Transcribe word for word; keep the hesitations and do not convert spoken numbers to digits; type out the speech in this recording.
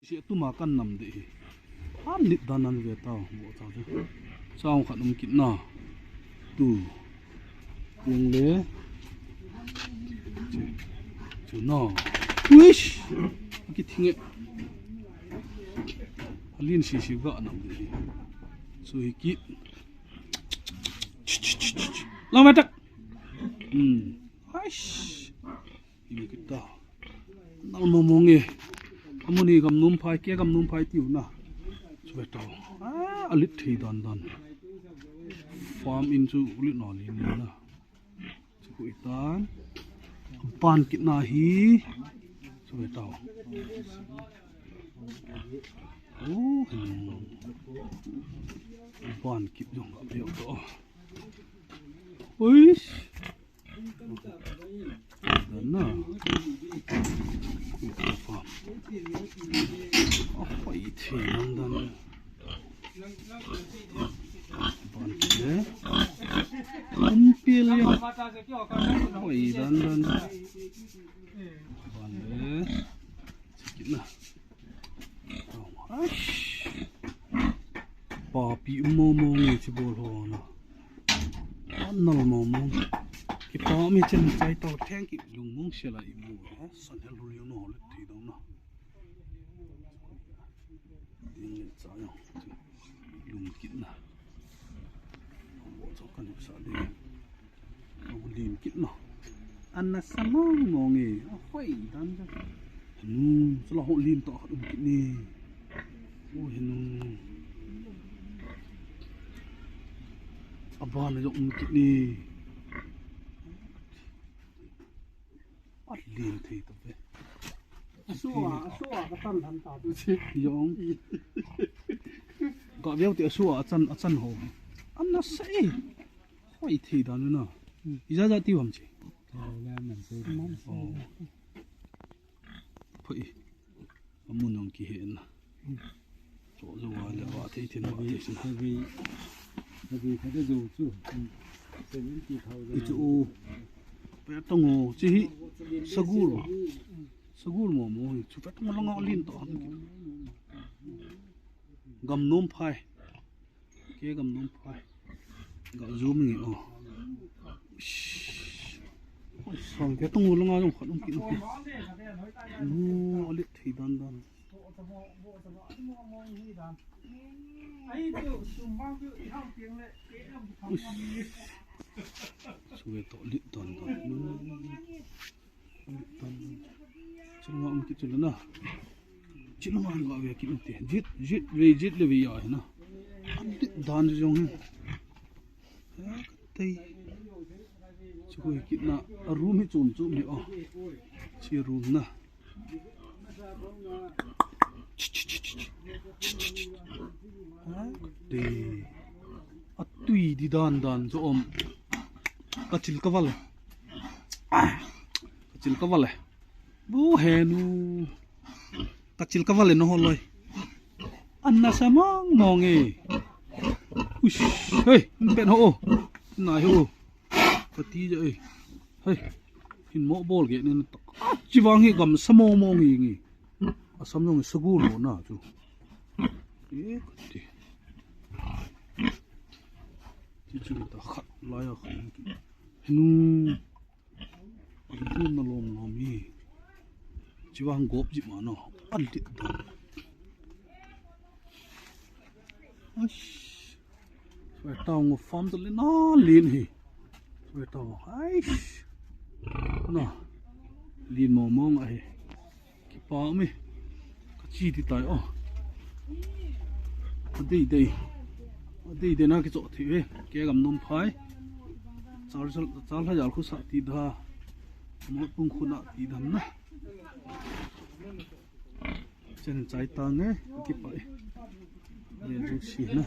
Si tuma kan nam de hi. An lit dan an ve ta, bo ta chu. Chang khat um kit na. Tu. Yong le. Chu, chu na. Uish. Ki thing e. Alin si si ga nam de hi. Chu hi kit. Lam atak. Hmm. Aish. Im kit ta. Nal mong mong e. Amun hi gam nom phai, ke gam nom phai tiu na. Chu ve tau. Ah, alit thei dan dan. Farm in chu ulit na li ni na. Chu ku itan. Ban kit na hi. Chu ve tau. Oh, hello. Ban kit jong ka ve to. Ui. Dan na. Oh, pai the dan dan. Ban kit le. Um pil ya. Oi, dan dan. Ban le. Sikit na. Papi um mong mong e chi bol ho na. An nal mong mong. Kipa mi chen chai tau theng ki lung mong se la i mu. San hel hu liu no le thei dong na. Ding le cha yo. Lung kit na. Bo cho kan sa de. Lin kit na. An nasa mong mong e. A hoi dan ja. Henu, sala ho lin to khat um kit ni. O henu. Aban jo um kit ni. A lin thei to ve. Asua, asua ka tan han ta tu chi. Jong. Ka veu ti asua achan, achan ho. An nasa e. Hoi thei dan na. Ija ja ti ham chi. Phoi. Amun jong kihe na. Cho jo wa le wa thei thei na wa thei thei na. Ichu u. Pe tong o chi hi. Sagul. Sagul mo mo hi. Chu pe tong langa lin to. Gam nom phai. Ke gam nom phai. Ga zoom nge o. Oi, sang ke tong langa jong khat um kit. Nu, alit thei dan dan. Ui. Sue to lit dan dan. Chilanga um kit chula na. Chilanga ga ve kit te. Jit, jit, ve jit le ve ya na. An lit dan jong hi. Tei. Chu ko kit na. A room hi chom chom ni o. Chi room na. Tei. A tui di dan dan jo um. Ka chil ka val. Ah. Ka chil ka val e. Bu henu. Ka chil ka val e no holoi. An nasa mong mong e. Ush, hey, pen ho. Nai ho. Ka ti ja e. Hey. Hin mo bol ge ne na tak. Chi vang hi gam sa mong mong e ngi. Asam jong sagul lo na chu. E ka ti. Chi chu ta khat lai a khat. Henu. Lim na lom lom hi. Chi vang gop ji ma no. An lit dan. Ai. Soi tao ngo farm to le na lin hi. Soi tao. Ai. Na. Lin mo mo nga hi. Kipa mi. Ka chi ti tai o. A dei dei. A dei dei na ki cho thi ve. Ke gam nom phai. Chal chal chal ha jal khu sa ti da. Mo pung khu na ti dam na. Chen chai ta nge. Kipa e. Ye du si na.